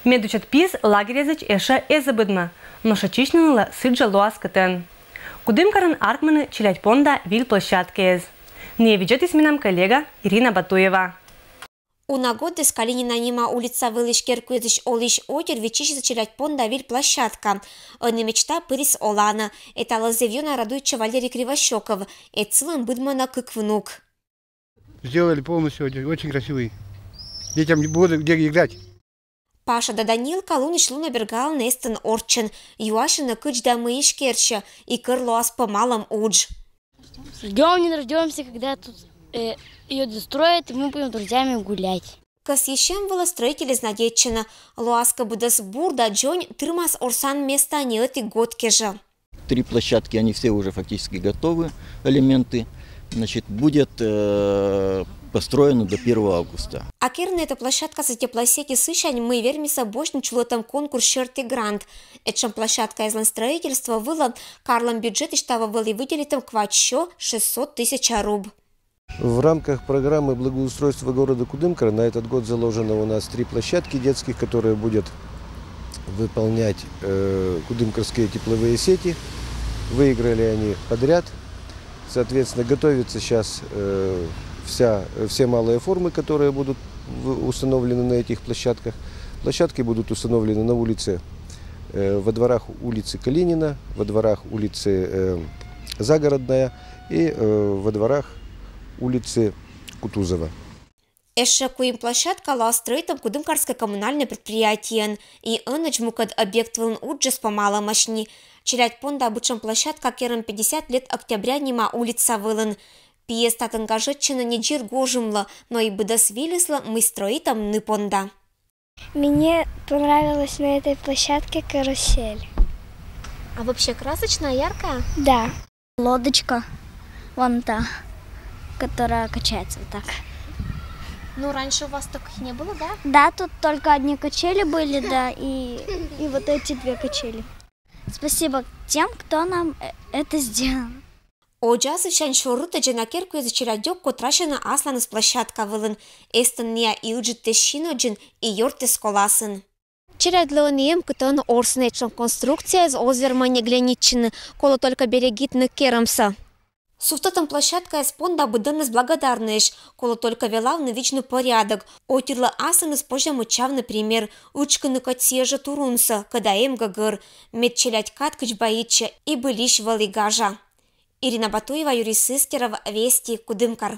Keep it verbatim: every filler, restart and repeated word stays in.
Медучат пиез лагерезысь эшшӧ эз быдмы, но шӧдчысь нылы сідзжӧ лоас кӧтӧн. Кудымкарын артмӧны челядь понда виль площадкаэз. Найӧс видзӧдіс менам коллега Ирина Батуева. Уна годіс Калинина нима улица вылысь керкаысь олысь отир виччысис челядь понда виль площадка. Ӧні мечта пырис оланӧ. Эталӧ зэв ёна радуйтчӧ Валерий Кривощёков. Эд сылӧн быдмӧны кык внук. Сделали полностью, очень, очень красивый. Детям не будет где играть. Паша да Данилка луннылысь лунӧ бергалӧны эстӧн орччӧн. Юасьӧны, кыдз да мыйысь керсьӧ, и кӧр лоас помалӧм удж. Ждём, не дождёмся, когда тут э, её достроят, и мы будем друзьями гулять. Кӧсйысьӧм вылӧ строитель эз на деччыны. Лоас кӧ быдӧс бур да дзонь, тырмас орсан местаӧ не ӧти год кежӧ. Три площадки, они все уже фактически готовы, элементы. Значит, будет э, построено до первого августа. А керны этӧ площадкасӧ теплосетьсянь, мый вермисӧ босьтны чулӧтӧм конкурс серти грант. Этшӧм площадкаэзлӧн строительство вылӧ карлӧм бюджетысь таво вӧлі выделитӧм квайтсё шестьсот тысяча руб. В рамках программы благоустройства города Кудымкара на этот год заложено у нас три площадки детских, которые будет выполнять э, кудымкарские тепловые сети. Выиграли они подряд. Соответственно, готовится сейчас э, вся, все малые формы, которые будут в- установлены на этих площадках. Площадки будут установлены на улице, э, во дворах улицы Калинина, во дворах улицы э, Загородная и э, во дворах улицы Кутузова. Эшшӧ куим площадка лоас стрӧитӧм Кудымкарскӧй коммунальнӧй предприятиеӧн, и ӧнӧдз мукӧд объект вылын уджыс помалӧмаӧсь ни. Челядь понда бытшӧм площадка керӧм «Пятьдесят лет Октября» нима улица вылын. Пиыс татӧн гажӧдчӧны не дзиргӧ гожӧмлы, но и быдӧс выльыслы, мый стрӧитӧм ны понда. Мне понравилась на этой площадке карусель. А вообще красочная, яркая? Да. Лодочка вон та, которая качается вот так. Ну, раньше у вас таких не было, да? Да, тут только одни качели были, да, и, и вот эти две качели. Спасибо тем, кто нам э- это сделал. Оз асывсянь сёр рытӧдзӧн на керкаэз челядьӧс котрасьӧны асланыс площадка вылын. Эстӧн найӧ и ыджыдтӧ синӧдзын, и ёрттӧ коласын. Челядьлы ӧні эм кытӧн орсны, этшӧм конструкцияэз оз вермӧй нигӧн нитчыны, колӧ только берегитны керӧмсӧ. Сувтӧдтӧм площадкаыс понда быдӧнныс благодарнӧйӧсь, колӧ только велавны видзны порядок. Отирлы асланыс позьӧ мыччавны пример, ытшкыны кӧть сійӧ жӧ турунсӧ, кӧда эм гӧгӧр. Мед челядь кад кыдз баитчӧ, и быльысь вӧлі гажа. Ирина Батуева, Юрий Сыстеров, «Вести», Кудымкар.